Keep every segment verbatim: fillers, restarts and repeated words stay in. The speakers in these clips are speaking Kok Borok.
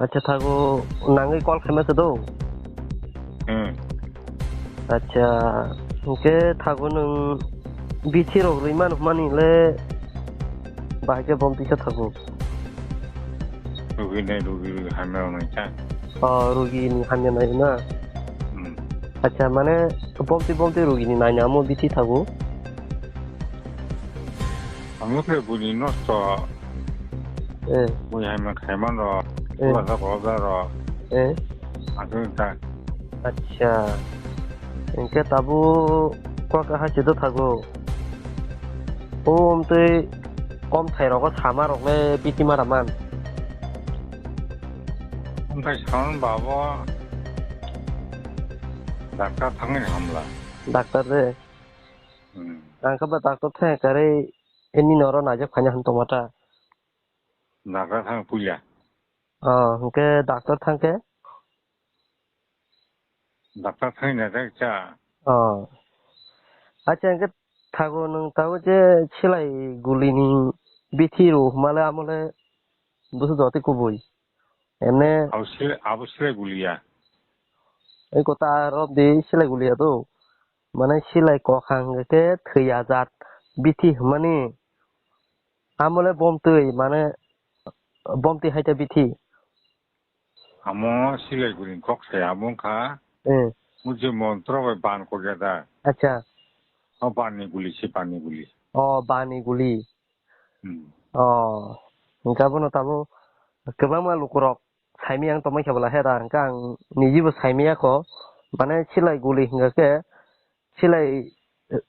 Acha, thago nangwi call khaima se do. Hmm. Acha, hwnkhe thago nwng bithi rok rwi man hwnmani le bahai khe bom twisa thago. Rugi nai, rugi, rugi hamya nai cha. O, rugi ni hamya nai na. Hmm. Acha, mane bom twi, bom twi rugi ni naina amo bithi thago. Ang khe buni nosto. Eh. Bui hai man khai man ro. Eh. Bula sa ko da ro. Eh. Aku ta. Acha. Hwnkhe tabuk kok ha se do thago. O omtwi kom thai rogo sama rok le biti mara man. Omthai saman babo. Daktar thangni hamla. Daktar de. Hmm. Ang khe ba daktar thang kare ini noro najak phanya han tongma ta. Daktar thang puila. Oh, hwnkhe daktar thang khe? Daktar thang najak cha. Oh. Acha, hwnkhe thago nwng tabuk je silai guli ni bithi rw hwnmale amole busu jotwi kubui. Emne abo silai, abo silai guliya. Ei kota rob di silai guliya do. Mane silai kok hang khe thwi ajat bithi hwnmani. Amole bom twi, mane bom twi hai ta bithi. Amo silai guli kok se amo wngkha. Eh. Mujhe montro bai ban kok ya da. Acha. O ban ni guli se, ban ni guli. O, ban ni guli. Hmm. O, hwnkhe abono tabuk kwbangma lukurok saimiyang tongmani khe bwla he da, hwnkhe ang nijibo saimiyakho, mane silai guli hwnkhe khe, silai, eh,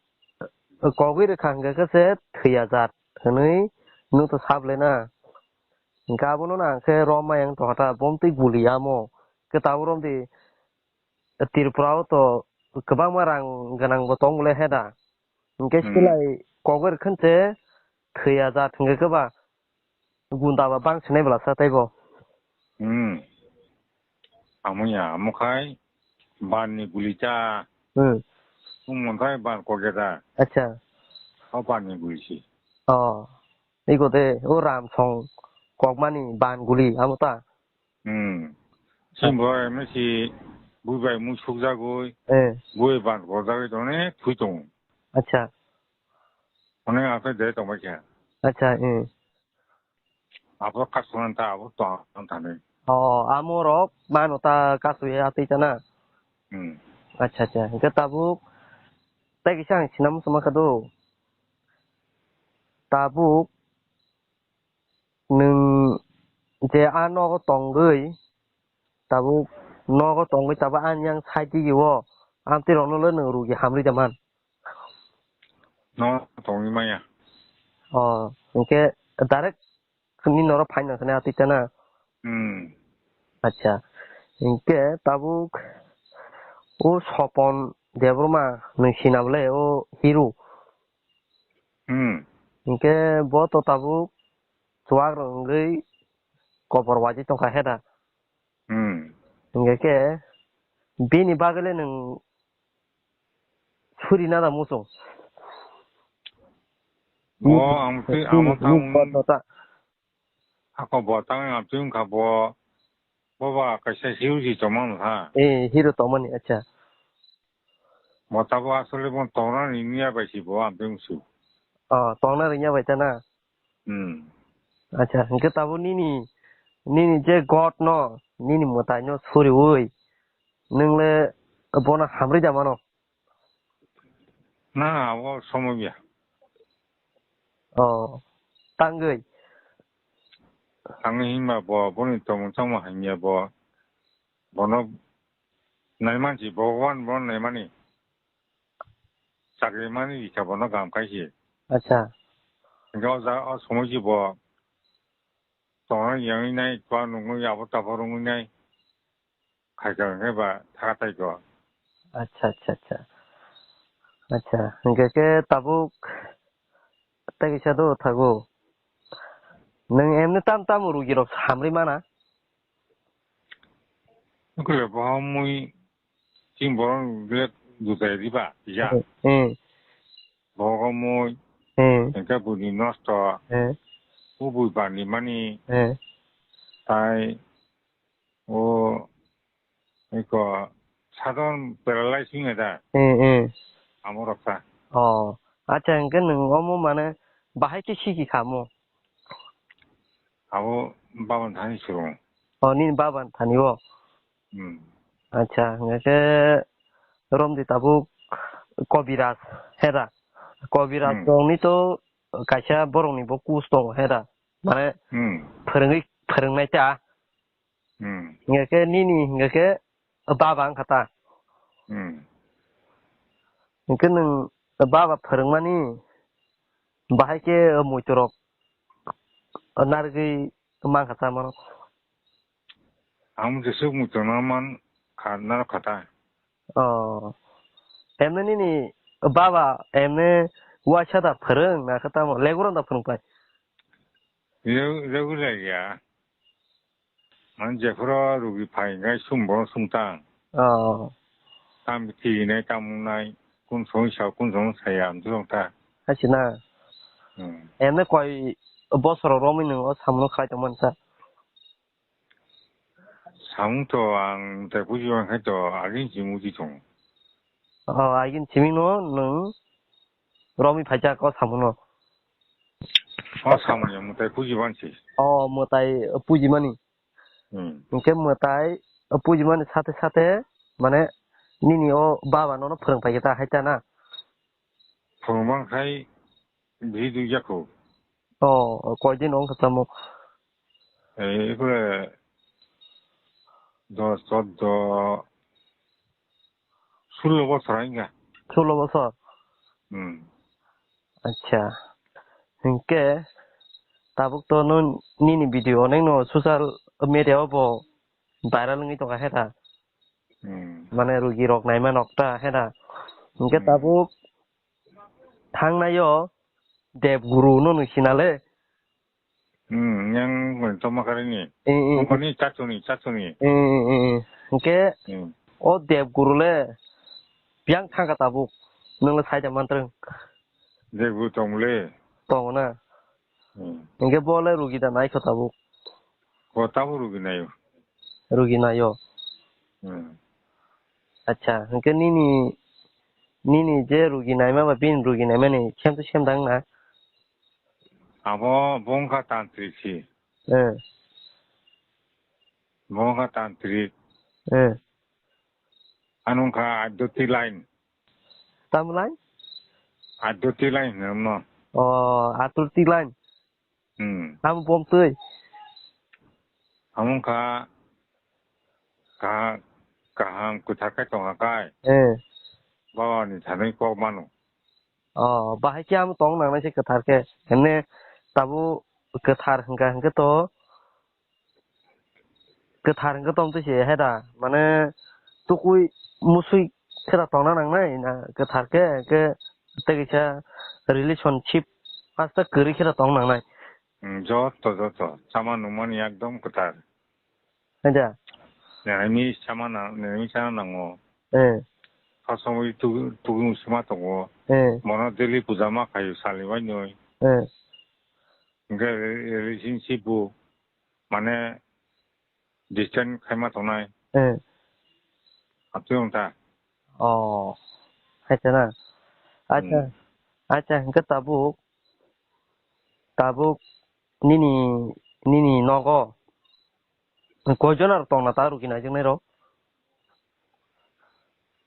kogwi rwkha hwnkhe khe se thwi ajat hwnwi nwng to sap le na. Hwnkhe abono na ang khe rom mayang tongkha ta, bom twi guli amo, khe tabuk romdi Tripura o to kwbangma rang gwnang bo tong le he da. Hwnkhe hmm. Silai kogwi rwkha se thwi ajat hwnkhe khe ba gunda ba bang sinai bwla sa taibo. Hmm. Amo ya, amo khai ban ni guli cha. Hmm. Umon khai ban kok ya da. Acha. O ban ni guli si. Oh. Iko de, o ram song kokmani ban guli, amo ta. Hmm. Chini bo M S C bui bai mui sukjagwi, eh, bui ban gorjagwi tongni thui tongo. Acha. Onek asai de tongbai kha. Acha, eh. Abo kasonani ta abo tong thani. Oh, amo rok mano ta kasui atwi chana. Hmm. Acha, acha. Hwnkhe tabuk tei kisa ang sinam suma kha do. Tabuk nwng je a nogo tongwi, tabuk nogo tongwi tabuk ani yang side digi o amtwi rokno le nwng rugi hamri da man. No tongwi maya. Oh, hwnkhe direct nini noro phaina thani atwi chana. Hmm. Acha. Hwnkhe tabuk o Sopon Debbarma nwng sinam le o hero. Hmm. Hwnkhe bo to tabuk chuwak rok wngwi kobor waji tongkha he da. Hmm. Hwnkhe khe bini bagwi le nwng suri na da muchung. Bo ang twi, ang tamo. Ako bo tamo ang twi wngkha bo, bo ba kaisa hero si tongmani ha. Eh, hero tongmani, acha. Bo tabo asole bo tongna ringya bai si bo ang twi wngsu. Oh, tongna ringya bai ta na? Hmm. Acha, hwnkhe tabuk nini, nini je God no, nini mwtai no suriui, nwng le bono hamri da mano? Na, abo somoi ya. Oh, tangwi? Tangwi hinba bo, boni tongmung changma hamya bo, bono naiman si, Bhogoban bono naimani. Chakri mani rikha bono gam khai se. Acha. Hingke o jaga o somoi se bo tongna yangwi nai, kua nungwi abo taphar wngwi nai. Khaikha hwnkhe ba thaka taikho. Acha, acha, acha. Acha, hingke khe tabuk tei kisa do thago. Nwng emni tam tam rugi rok samri mana? Wngkhe bo mui chini borok le jutai riba ya. Hmm. Bogo mui, hmm, hingke buni nosto, hmm, kubui bani mani, hmm, tai O, iko, sadon paralyze wngya da. Hmm, hmm. Amo roksa. Oh, acha, hwnkhe nwng omo mane bahai khe siki kha mo? Abo baban thani surung. Oh, nini baban thani o? Hmm. Acha, hwnkhe romdi tabuk Kobiraj, hera. Kobiraj Hmm. rokni to kaisa borokni bo kus tongo, hera. Mane Hmm. phwrwngwi, phwrwngnai ta. Hmm. Hingke nini hingke baba wngkha ta. Hmm. Hingke nwng baba phwrwngmani bahai khe muitorok narwgwi mankha ta mano. Ang jesuk muitorno man kha, narwk kha ta. Oh. Emne nini baba emne uaisa da phwrwng na khe tamo leguran da phwrwng pai? Regu-, regular ya. Man jephuru rugi phai hwnkhe sum bono sum tang. Oh. Tam bithi hinai tam wngnai, kun song sa, kun song saya, amtwrwng ta. Hai se na? Hmm. Emne koi bosoro romwi nwng o samungo khlai tongmani sa? Samung to ang tai buji man khai to agin si muji tong. Oh, agin simi no nwng romwi phaijak o samungo. O samung ya mutai buji man si. Oh, mutai buji mani. Hmm. Hingke mwtai, o puji mani sate sate, mane, nini o baba nono phwrwng pai khe ta hai ta na? Phwrwng mang khai bihik dui jakho. Oh, koi din wng kha tamo? Ei, ekore dos, choddo, Sullo bosor wngkha. Sullo bosor? Hmm. Acha. Hinkhe tabuk to no nini video onek no social media o bo viral wngwi tongkha heta. Hmm. Mane rugi rok naima nokta heta. Hinkhe Hmm. tabuk thangnai o Dev Guru no nung sinale. Hmm, yang toma karini. Eh, eh, eh. Tongkoni chachuni, chachuni. Eh, eh, eh, eh. Hingke Hmm. o Dev Guru le biyang thangkha tabuk. Nung le saida mantrwng. Dev Guru tong le. Tong na. Hmm. Hingke bo le rugi da naikho tabuk. Bo tabuk rugi naio. Rugi naio. Hmm. Acha, hingke nini, nini je rugi naima ba bini rugi naimani same to same dang na? Abo bo wngkha tantrik si. Eh. Bo wngkha tantrik. Eh. Ano wngkha adoti line. Tamo line? Adoti line hwnwi no. Oh, adoti line. Hmm. Amo bom twi. Amo wngkha Kaha-, kaham kwthar khe tongkha kai. Eh. Baba ni thani kok mano. Oh, bahai khe amo tong nangnai se kwthar khe. Hemne tabuk kwthar hwnkha hwnkhe to kwthar hwnkhe tong twi se heda. Mane tukui musui khe da tongna nangnai na kwthar khe, khe tei kisa relationship hasta kwrwi khe da tong nangnai. Hmm, joto, joto. Sama nungmani ekdom kwthar. Haida. Nini sama na, nini sama nango. Eh. Khasomwi tu, tu sima tongo. Eh. Mono daily puja ma khayo sali bai noi. Eh. Hingke re-, relationship bo mane distance khaima tongnai. Eh. Atwi wngta. Oh. Haida na. Acha. Hmm. Acha, hingke tabuk. Tabuk nini, nini nogo. Koijon aro tongna ta rugi naijaknai rok?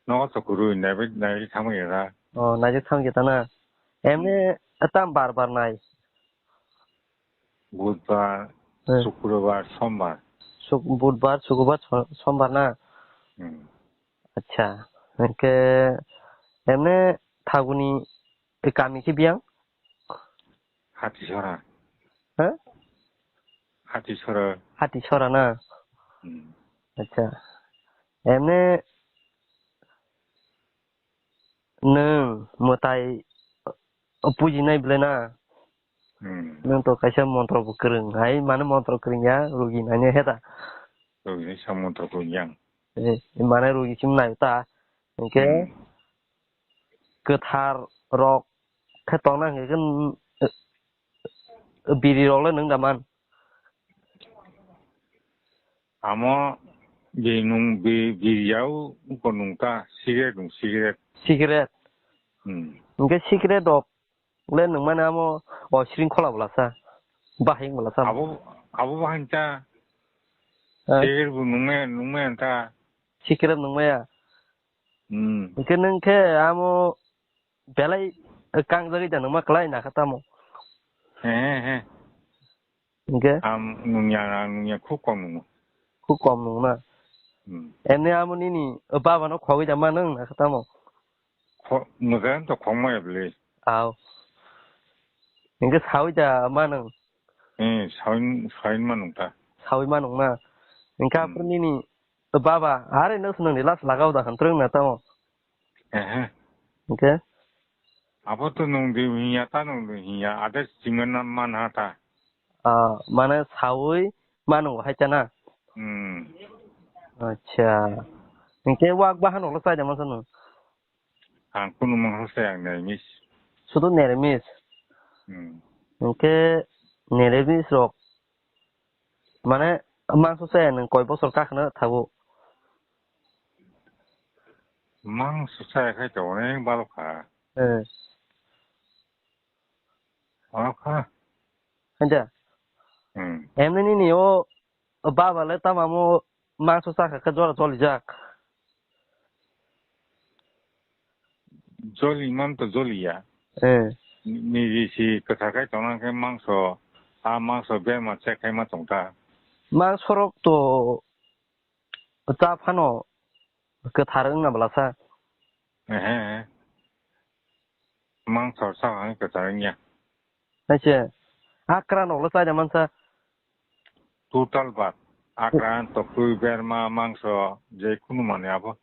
Nogo to kwrwi naibai, naibai thangma ya da. Oh, naijak thang ya ta na. Emne tam bar bar nai? Budbar, eh. Sukrobar, Sombar. Suk-, Budbar, Sukrobar, So-, Sombar na? Hmm. Acha, hingke emne Thaguni kami khe biyang? Hatisora. Ha? Hatisora. Hatisora na? Hmm. Acha. Emne nwng mwtai pujinai bwle na? Hmm. Nwng to kaisa montro bo kwrwng hai, mane montro kwrwng ya, rugi nani heta. Rugi ni sa montro kwrwng yang. Eh, mane rugi sim nai ta. Hingke hmm. Kwthar rok khe tongna hingke khe, eh, biri rok le nwng da man? Amo bi nung bi, bi yau ko nung ta, cigarette nung, cigarette. Cigarette. Hmm. Hingke cigarette rok le nung mane amo o sring khola bwlasa. Bahing bwlasa. Abo, abo bahing ta. Eh? Cigarette bo nung me, nung me ta. Cigarette nung maya. Hmm. Hingke nung khe amo belai kangjagwi da nung ma kwlai na kha tamo. He, he, he. Hingke? Ang nungya, ang nungya khub kom nungo. Khub kom nung na? Hmm. Emni amo nini baba no khogwi da ma nung na kha tamo? Kho-, mwkang to khogmaya bwle. Aw. Hingke sawi da ma nung? Eh, sawi, sawi ma nung ta. Sawi ma nung na? Hingke Hmm. Aphuru nini baba, are no swnangni last lagao da khan twrwng na tamo? Ehe. Hingke? Abo to nung di hinya ta nung di hinya, ade simen na man ha ta. Ah, mane sawi manu hai ta na? Hmm. Acha. Hingke wak bahan ulo chai da masa nung? Ang kunu mang sai ang nerimis. Sudu nerimis? Hmm. Hingke nerimis rok. Mane mangso chaya nwng koi bosor kakhwna thago? Mangso chaya khai to onek balo kha. Eh. Balo kha. Hanja? Hmm. Emni nini o baba le tamamo mangso chakha khe jora jolijak. Joli man to joliya. Eh. Niji si kwthar khai tongna khe mangso, a mangso berma check khai ma tongta. Mangso rok to cha phano kwthar wngna bwlasa. Ehe. Mangso sa hai kwthar wngya. Hai se. Akra no lo chai da mansa. Total bad. Akra, tokui, berma, mangso, je kunu mani abo.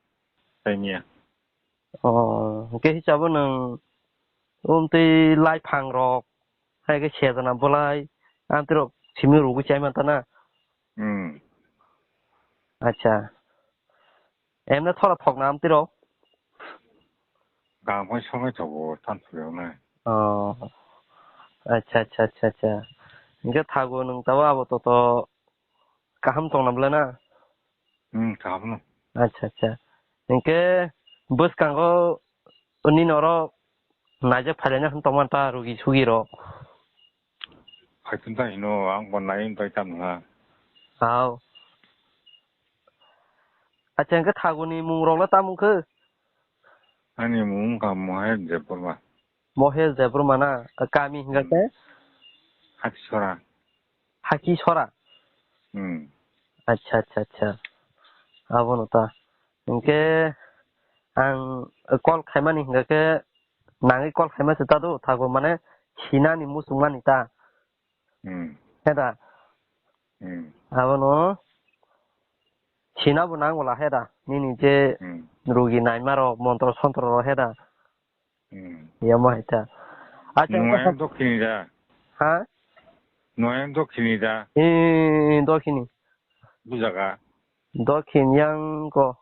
Chainiya. Oh, hingke hisabo nwng umtwi laiphang rok, hai khe sejana bolai, amtwi rok simi rugwi chai mantana? Hmm. Acha. Emne thora thokna amtwi rok? Gangphai songwi thogo, thanthwi rok nai. Oh. Acha, acha, acha, acha. Hingke thago nwng tabo abo toto kaham tongna bwle na? Hmm, kaham no. Acha, acha. Hingke bwskango nini oro naijak phailaina hwn tongmani ta rugi sugi rok? Phaikun ta hino, ang bo nai wng bai tamo ha. Hao. Acha, hingke thaguni mung rok le tamo khe? Ani mung wngkha Moher Debbarma. Moher Debbarma na? Kami hingka khe? Hakisora. Hakisora? Hmm. Acha, acha, acha. Abono ta. Hingke ang call khaimani hingka khe nangwi call khaima se ta do, thago mane sinani muchungmani ta. Hmm. Heda? Hmm. Abono sina bo nang wala heda? Nini je Hmm. Rugi naima rok, montro sontro rok heda? Hmm. Yamo hai ta. Acha, Noyang dokhini da? Ha? Noyang dokhini da? Eh, dokhini. Bujaga? Dokhin yang ko,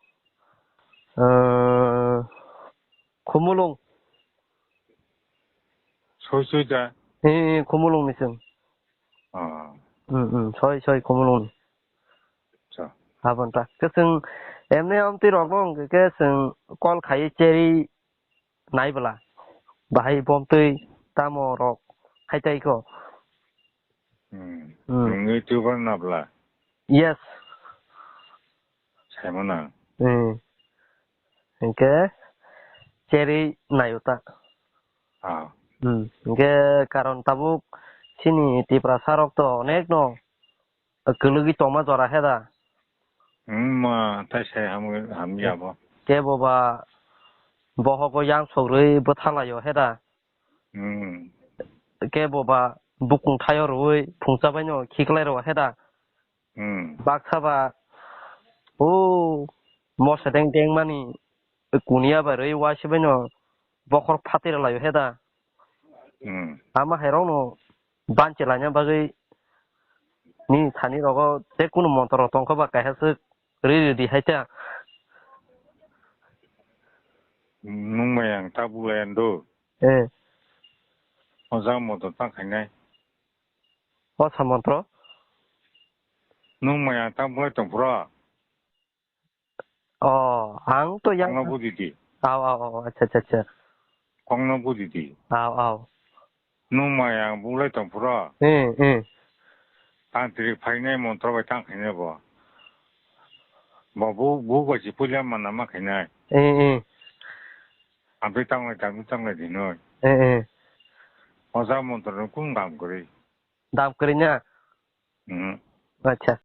eh, Khumulung. Soi soi da? Eh, Khumulung ni chwng. Ah. Hmm, hmm, soi, soi, Khumulung ni. Acha. Abon ta. Khe chwng emne amtwi rok no hwnkhe khe chwng call khai cheri nai bwla. Bahai bomtwi tamo rok hai tai ko. Hmm. Hmm. Nwng YouTuber na bwla? Yes. Saimano. Hmm. Hingke cheri nayo ta. Ah. Hmm. Hingke karon tabuk chini Tiprasa rok to onek no kwlwgwi tongma jora he da. Hmm, ma, tai sai ham, hamya bo. Kebo ba bohogo yang sogrwi bwthalaio he da. Hmm. Kebo ba bukung thaio rwui phungsa baino khiklai rw he da. Hmm. Baksa ba, o, mosa deng deng mani, kuniya ba rwi waisa baino bokhor phatwi rwlaio he da. Hmm. Ama hai rok no banchi laina bagwi nini thani rogo je kunu montor rok tongkha ba kaisa swk rwi rwdi hai ta. Nung bai ang ta bulai ang do. Eh. O jang motor ta khainai. O Samontro? Nung maya tang bulai tong phuro. Oh, ang to yang. Kokno budi di. Aw, aw, aw, acha, acha, acha. Kokno budi di. Aw, aw. Nung maya bulai tong phuro. Eh, eh. Tang trik phainai montro bai tang khainai bo. Bo bu, bu bai si puila mana ma khainai. Eh, eh. Abri tang lai, tang lai dinoi. Eh, eh. Oja montro no kum dam kori. Dam kori na? Hmm. Acha.